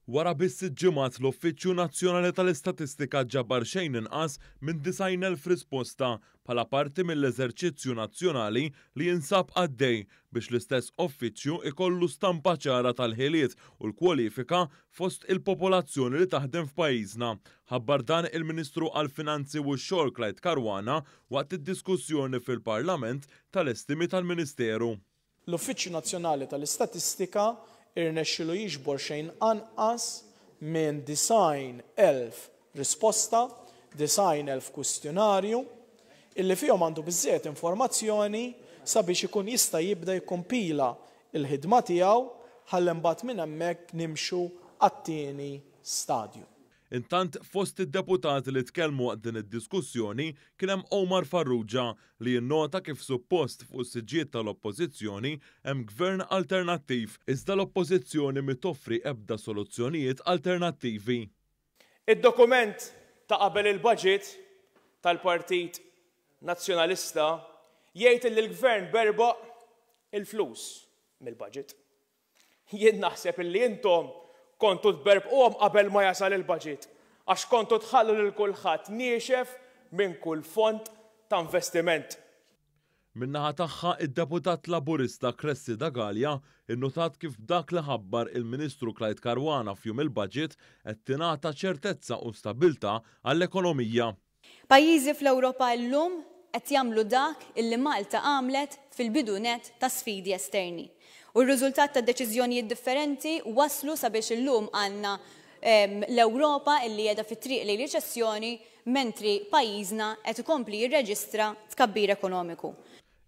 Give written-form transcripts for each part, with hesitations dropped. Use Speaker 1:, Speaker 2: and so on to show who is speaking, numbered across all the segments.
Speaker 1: Wara biss sitt ġimgħat, l-Uffiċċju Nazzjonali tal-Istatistika ġabar xejn inqas minn 90,000 risposta bħala parti mill-eżerċizzju nazzjonali li jinsab għaddej biex l-istess uffiċċju ikollu stampa ċara tal-ħiliet u l-kwalifika fost il-popolazzjoni li taħdem f'pajjiżna. Ħabbar dan il-Ministru għall-Finanzi u x-Xogħol Clyde Caruana waqt id-diskussjoni fil-Parlament tal-estimi tal-Ministeru.
Speaker 2: L-Uffiċċju Nazzjonali tal-Istatistika irnexxielu jiġbor xejn anqas minn 90,000 risposta, 90,000 kwistjonarju, illi fihom għandu biżżejjed informazzjoni sabiex ikun jista' jibda jikkumpila l-ħidma tiegħu ħalli mbagħad minn hemmhekk nimxu għat-tieni stadju.
Speaker 1: Intant, fost id-deputati li tkellmu waqt din id-diskussjoni kien hemm Omar Farrugia li jinnota kif suppost fuq is-siġġijiet tal-Oppożizzjoni hemm Gvern alternattiv, iżda l-Oppożizzjoni mhi toffri ebda soluzzjonijiet alternattivi.
Speaker 3: Id-dokument ta' qabel il-budget tal-Partit Nazzjonalista jgħid illi l-Gvern berbaq il-flus mill-budget. Jien naħseb illi intom kontu tberbquhom qabel ma jasal il-budget għax kontu tħallu lil kulħadd niexef minn kull fond ta' investiment.
Speaker 1: Min-naħa tagħha, id-Deputat Laburista Cressida Galea innutat kif b'dak li ħabbar il-Ministru Clyde Caruana f'jum il-budget qed tingħata ċertezza u stabbiltà għall-ekonomija.
Speaker 4: Pajjiżi fl-Ewropa illum qed jagħmlu dak illi Malta għamlet fil-bidu nett ta' sfidi esterni. U r-riżultat ta' deċiżjonijiet differenti waslu sabiex illum għandna l-Ewropa illi qiegħda fit-triq lejn riċessjoni mentri pajjiżna qed ikompli jirreġistra tkabbir ekonomiku.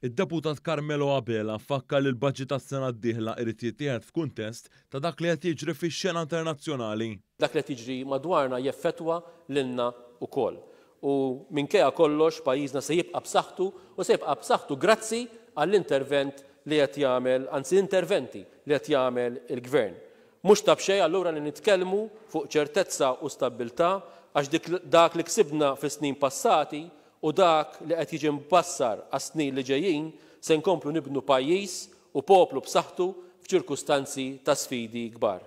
Speaker 1: Id-Deputat Carmelo Abela fakkar li l-budget għas-sena d-dieħla irid jittieħed f'kuntest ta' dak li qed jiġri fix-xena internazzjonali.
Speaker 5: Dak li qed jiġri madwarna jeffettwa lilna wkoll. U minkejja kollox pajjiżna se jibqa' b'saħħtu u se jibqa' b'saħħtu grazzi għall-intervent li qed jagħmel, anzi interventi li qed jagħmel il-Gvern. Mhux ta' b'xejn allura li nitkellmu fuq ċertezza u stabbiltà għax dik dak li ksibna fis-snin passati u dak li qed jiġi mbassar għas-snin li ġejjin se nkomplu nibnu pajjiż u poplu b'saħħtu f'ċirkustanzi ta' sfidi kbar.